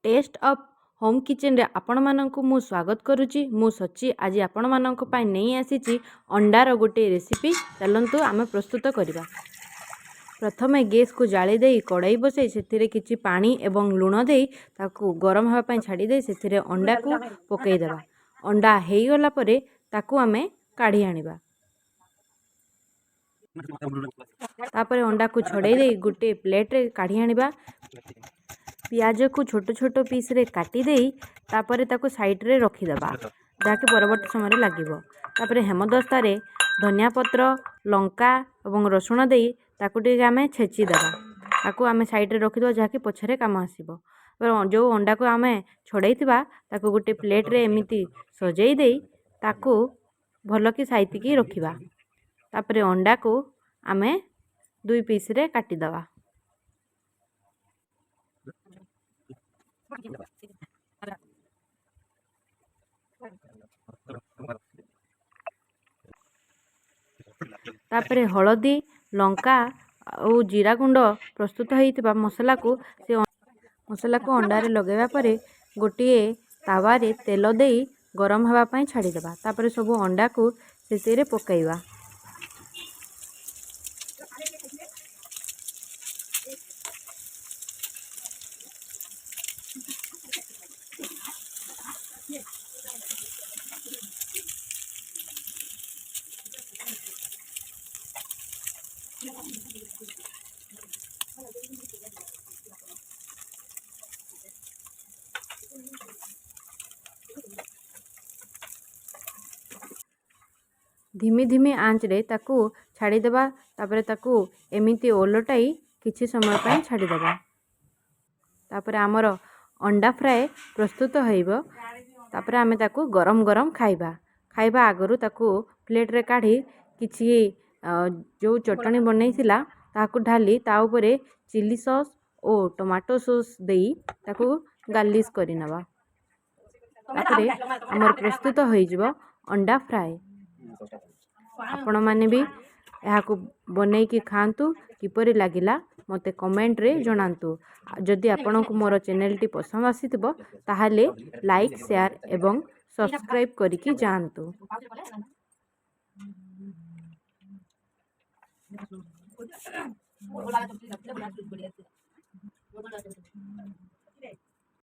Test of home କିଚେନରେ ଆପଣମାନଙ୍କୁ ମୁଁ ସ୍ୱାଗତ କରୁଛି। ମୁଁ ସଚି ଆଜି ଆପଣମାନଙ୍କ ପାଇଁ ନେଇ ଆସିଛି ଅଣ୍ଡାର ଗୋଟିଏ ରେସିପି। ଚାଲନ୍ତୁ, ଆମେ ପ୍ରସ୍ତୁତ କରିବା। ପ୍ରଥମେ ଗ୍ୟାସ୍କୁ ଜାଳି ଦେଇ କଡ଼େଇ ବସାଇ ସେଥିରେ କିଛି ପାଣି ଏବଂ ଲୁଣ ଦେଇ ତାକୁ ଗରମ ହେବା ପାଇଁ ଛାଡ଼ିଦେଇ ସେଥିରେ ଅଣ୍ଡାକୁ ପକାଇଦେବା। ଅଣ୍ଡା ହେଇଗଲା ପରେ ତାକୁ ଆମେ କାଢ଼ି ଆଣିବା। ତାପରେ ଅଣ୍ଡାକୁ ଛଡ଼େଇ ଦେଇ ଗୋଟିଏ ପ୍ଲେଟ୍ରେ କାଢ଼ି ଆଣିବା। ପିଆଜକୁ ଛୋଟ ଛୋଟ ପିସ୍ରେ କାଟି ଦେଇ ତାପରେ ତାକୁ ସାଇଡ଼୍ରେ ରଖିଦେବା, ଯାହାକି ପରବର୍ତ୍ତୀ ସମୟରେ ଲାଗିବ। ତାପରେ ହେମଦସ୍ତାରେ ଧନିଆ ପତ୍ର, ଲଙ୍କା ଏବଂ ରସୁଣ ଦେଇ ତାକୁ ଟିକେ ଆମେ ଛେଚିଦେବା। ତାକୁ ଆମେ ସାଇଡ଼୍ରେ ରଖିଦେବା, ଯାହାକି ପଛରେ କାମ ଆସିବ। ଯେଉଁ ଅଣ୍ଡାକୁ ଆମେ ଛଡ଼େଇଥିବା, ତାକୁ ଗୋଟେ ପ୍ଲେଟ୍ରେ ଏମିତି ସଜେଇ ଦେଇ ତାକୁ ଭଲକି ସାଇତିକି ରଖିବା। ତାପରେ ଅଣ୍ଡାକୁ ଆମେ ଦୁଇ ପିସ୍ରେ କାଟିଦେବା। ତାପରେ ହଳଦୀ, ଲଙ୍କା ଆଉ ଜିରା ଗୁଣ୍ଡ ପ୍ରସ୍ତୁତ ହେଇଥିବା ମସଲାକୁ, ସେ ମସଲାକୁ ଅଣ୍ଡାରେ ଲଗାଇବା ପରେ ଗୋଟିଏ ତାୱାରେ ତେଲ ଦେଇ ଗରମ ହେବା ପାଇଁ ଛାଡ଼ିଦେବା। ତାପରେ ସବୁ ଅଣ୍ଡାକୁ ସେଥିରେ ପକାଇବା। ଧୀମି ଧୀମି ଆଞ୍ଚରେ ତାକୁ ଛାଡ଼ିଦେବା। ତାପରେ ତାକୁ ଏମିତି ଓଲଟାଇ କିଛି ସମୟ ପାଇଁ ଛାଡ଼ିଦେବା। ତାପରେ ଆମର ଅଣ୍ଡା ଫ୍ରାଏ ପ୍ରସ୍ତୁତ ହେବ। ତାପରେ ଆମେ ତାକୁ ଗରମ ଗରମ ଖାଇବା। ଖାଇବା ଆଗରୁ ତାକୁ ପ୍ଲେଟ୍ରେ କାଢ଼ି କିଛି ଯେଉଁ ଚଟଣି ବନେଇଥିଲା ତାହାକୁ ଢାଲି ତା ଉପରେ ଚିଲି ସସ୍ ଓ ଟମାଟୋ ସସ୍ ଦେଇ ତାକୁ ଗାର୍ନିସ୍ କରିନେବା। ତାପରେ ଆମର ପ୍ରସ୍ତୁତ ହୋଇଯିବ ଅଣ୍ଡା ଫ୍ରାଏ। ଆପଣମାନେ ବି ଏହାକୁ ବନେଇକି ଖାଆନ୍ତୁ। କିପରି ଲାଗିଲା, ମୋତେ କମେଣ୍ଟରେ ଜଣାନ୍ତୁ। ଯଦି ଆପଣଙ୍କୁ ମୋର ଚ୍ୟାନେଲଟି ପସନ୍ଦ ଆସିଥିବ, ତାହେଲେ ଲାଇକ୍, ସେୟାର ଏବଂ ସବସ୍କ୍ରାଇବ୍ କରିକି ଯାଆନ୍ତୁ।